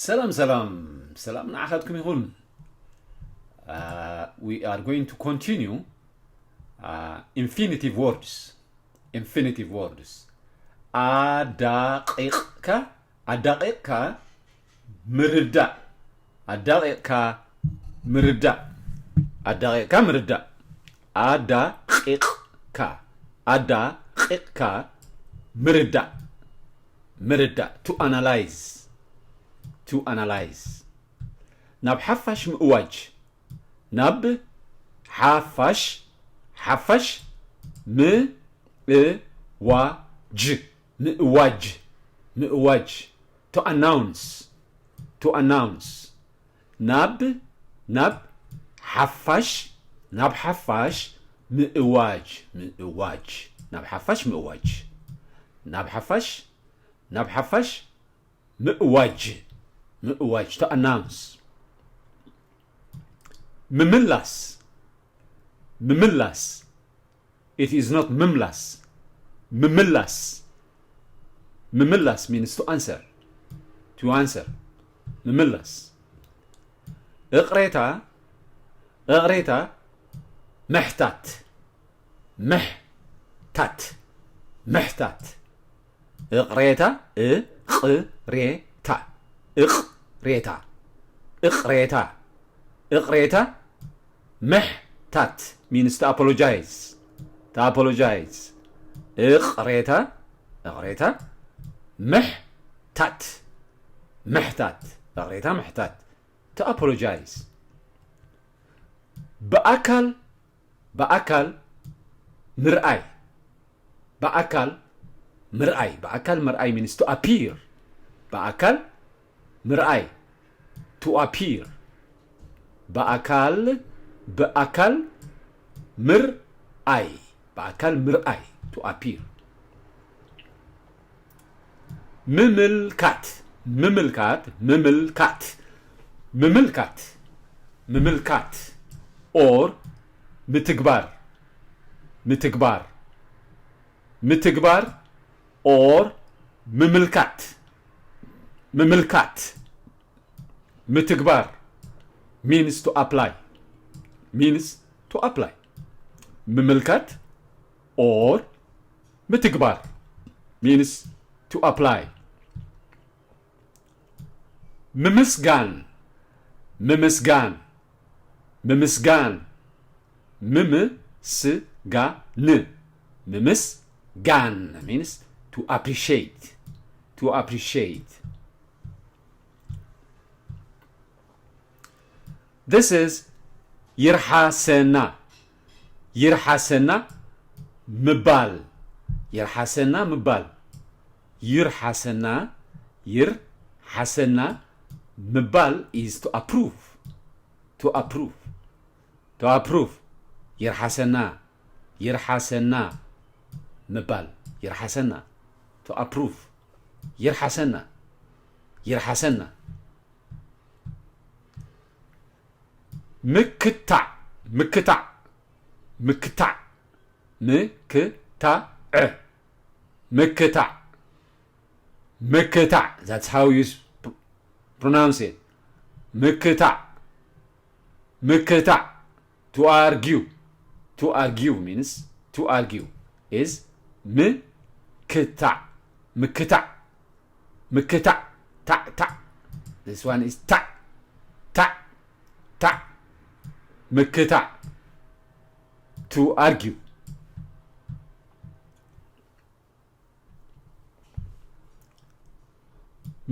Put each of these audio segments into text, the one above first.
ሰላም ሰላም ሰላም ንዓኻትኩም ይኹን። Uh, we are going to continue uh, infinitive words. Infinitive words. ኣዳቂቕካ ኣዳቂቕካ ምርዳእ ኣዳቂቕካ ምርዳእ ኣዳቂቕካ ምርዳእ ኣዳቂቕካ ኣዳቂቕካ ምርዳእ ምርዳእ to analyze to analyze ናብ ሓፋሽ ምእዋጅ ናብ ሓፋሽ ሓፋሽ ምእዋጅ ምእዋጅ ምእዋጅ to announce to announce ናብ ናብ ሓፋሽ ናብ ሓፋሽ ምእዋጅ ምእዋጅ ናብ ሓፋሽ ምእዋጅ ናብ ሓፋሽ ናብ ሓፋሽ ምእዋጅ ምእዋጅ to announce ምምላስ ምምላስ it is not ምምላስ ምምላስ ምምላስ means to answer to answer ምምላስ እቕሬታ እቕሬታ ምሕታት ምሕታት ምሕታት እቕሬታ እቕሬታ እቕሬታ እቕሬታ እቕሬታ ምሕታት means to apologize to apologize እቕሬታ እቕሬታ ምሕታት ምሕታት እቕሬታ ምሕታት to apologize ብኣካል ብኣካል ምርኣይ ብኣካል ምርኣይ ብኣካል ምርኣይ means to appear ብኣካል ምርኣይ to appear ብኣካል ብኣካል ምርኣይ ብኣካል ምርኣይ to appear ምምልካት ምምልካት ምምልካት ምምልካት ምምልካት or ምትግባር ምትግባር ምትግባር or ምምልካት ምምልካት ምትግባር means to apply means to apply ምምልካት or ምትግባር means to apply ምምስጋን ምምስጋን ምምስጋን ምምስጋን ምምስጋን means to appreciate to appreciate This is ይርሓሰና ይርሓሰና ምባል ይርሓሰና ምባል ይርሓሰና ይርሓሰና ምባል is to approve to approve to approve ይርሓሰና ይርሓሰና ምባል ይርሓሰና to approve ይርሓሰና ይርሓሰና ምክታዕ ምክታዕ ምክታዕ ምክታዕ ምክታዕ ምክታዕ that's how you pronounce it ምክታዕ ምክታዕ to argue to argue means to argue is ምክታዕ ምክታዕ ምክታዕ ታዕ ታዕ this one is ታዕ ታዕ ታዕ ምክታዕ to argue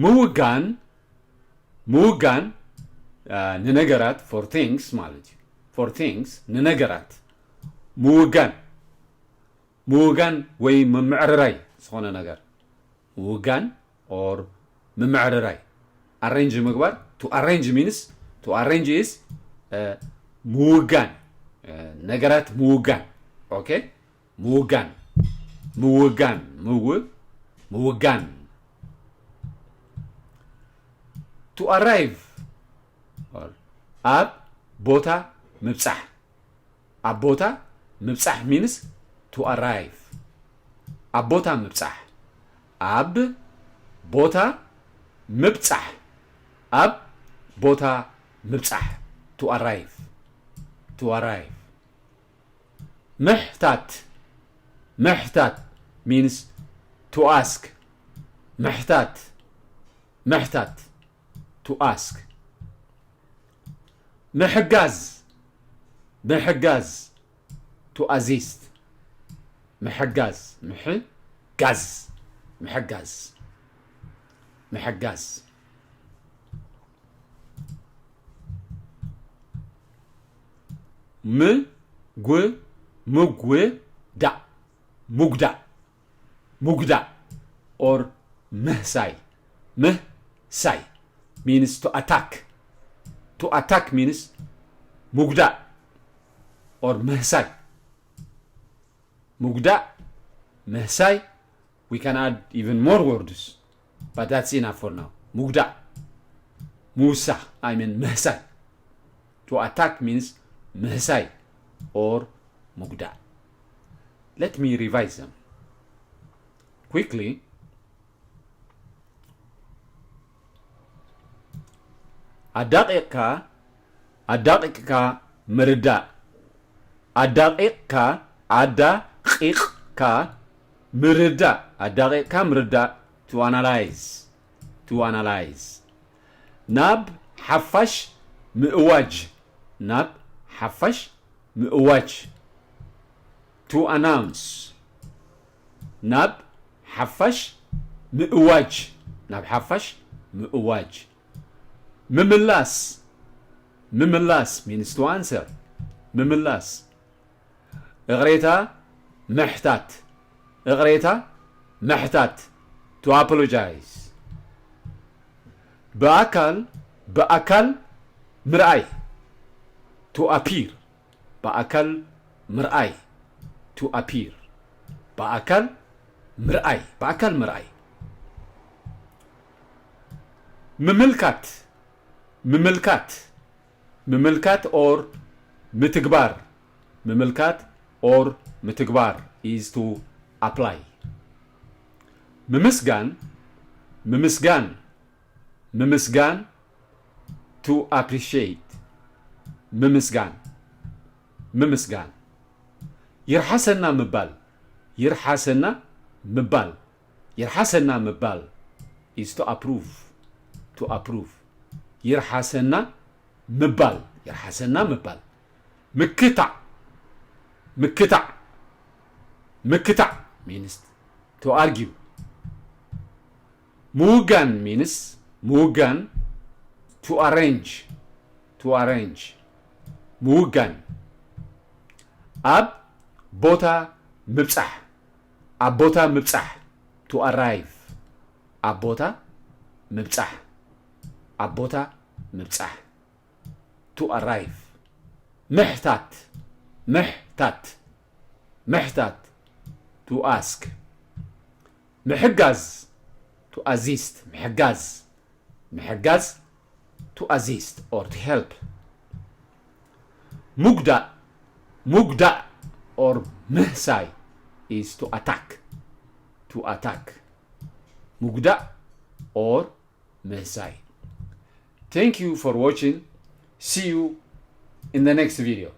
ምውጋን ምውጋን ንነገራት for things ማለት እዩ for things ንነገራት ምውጋን ምውጋን ወይ ምምዕርራይ ዝኾነ ነገር ምውጋን or ምምዕርራይ arrange ምግባር to arrange means to arrange is ምውጋን ነገራት ምውጋን okay ምውጋን ምውጋን ምው ምውጋን to arrive ኣብ ቦታ ምብጻሕ ኣብ ቦታ ምብጻሕ means to arrive ኣብ ቦታ ምብጻሕ ኣብ ቦታ ምብጻሕ ኣብ ቦታ ምብጻሕ፣ to arrive, to arrive። ምሕታት፣ ምሕታት means to ask። ምሕታት፣ ምሕታት to ask። ምሕጋዝ፣ ምሕጋዝ to assist። ምሕጋዝ፣ ምሕጋዝ፣ ምሕጋዝ፣ ምሕጋዝ። ም፣ ጉ፣ ምጉዳእ፣ ምጉዳእ፣ ምጉዳእ or ምህሳይ፣ ምህሳይ means to attack። To attack means ምጉዳእ or ምህሳይ። ምጉዳእ፣ ምህሳይ፣ we can add even more words, but that's enough for now። ምጉዳእ፣ ምውሳኽ፣ I mean ምህሳይ። To attack means ምህሳይ or ምጉዳእ። Let me revise them quickly። ኣዳቒቕካ፣ ኣዳቒቕካ ምርዳእ። ኣዳቒቕካ፣ ኣዳቒቕካ ምርዳእ። ኣዳቒቕካ ምርዳእ፣ to analyze፣ to analyze። ናብ ሓፋሽ ምእዋጅ፣ ናብ ሓፋሽ ምእዋጅ፣ to announce። ናብ ሓፋሽ ምእዋጅ፣ ናብ ሓፋሽ ምእዋጅ። ምምላስ፣ ምምላስ means to answer። ምምላስ። እቕሬታ ምሕታት፣ እቕሬታ ምሕታት፣ to apologize። ብኣካል፣ ብኣካል ምርኣይ፣ to appear። ብኣካል ምርኣይ፣ to appear። ብኣካል ምርኣይ፣ ብኣካል ምርኣይ። ምምልካት፣ ምምልካት፣ ምምልካት or ምትግባር፣ ምምልካት or ምትግባር is to apply። ምምስጋን፣ ምምስጋን፣ ምምስጋን፣ to appreciate። ምምስጋን፣ ምምስጋን። ይርሓሰና ምባል፣ ይርሓሰና ምባል፣ ይርሓሰና ምባል is to approve፣ to approve። ይርሓሰና ምባል፣ ይርሓሰና ምባል። ምክታዕ፣ ምክታዕ፣ ምክታዕ means to argue። ምውጋን means ምውጋን፣ to arrange፣ to arrange። ምውጋን። ኣብ ቦታ ምብጻሕ፣ ኣብ ቦታ ምብጻሕ፣ to arrive። ኣብ ቦታ ምብጻሕ፣ ኣብ ቦታ ምብጻሕ፣ to arrive። ምሕታት፣ ምሕታት፣ ምሕታት፣ to ask። ምሕጋዝ፣ to assist፣ ምሕጋዝ፣ ምሕጋዝ፣ to assist or to help። ምጉዳእ፣ ምጉዳእ or ምህሳይ is to attack፣ to attack። ምጉዳእ or ምህሳይ። Thank you for watching. See you in the next video.